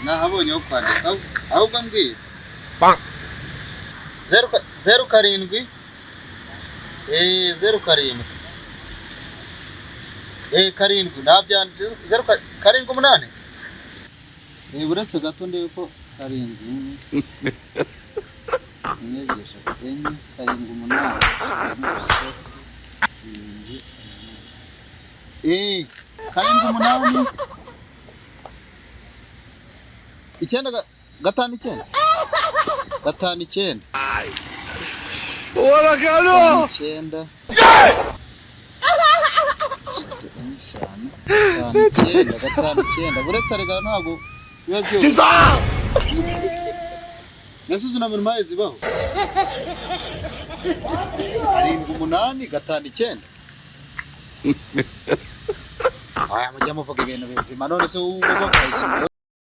Nahabonye ho kwandika, ahubwo mbwira. Zeru karindwi, 07, 7 nabyanditse, zeru karindwi umunani. Uretse gato ndebe ko 7, 1, 1, 2, 3, 4, 7, 8, 3, 7, 8, 7, 8, 9, 5, 9, 5, 9, 5, 9, 3, 4, 5, 5, 9, 5, 9. Buretse rega, ntabwo biba byose. Mbese izo nomero mpaye zibaho? 7, 8, 5, 9. Aya, mujya muvuga ibintu bizima. None se wowe ugomba izo nomero?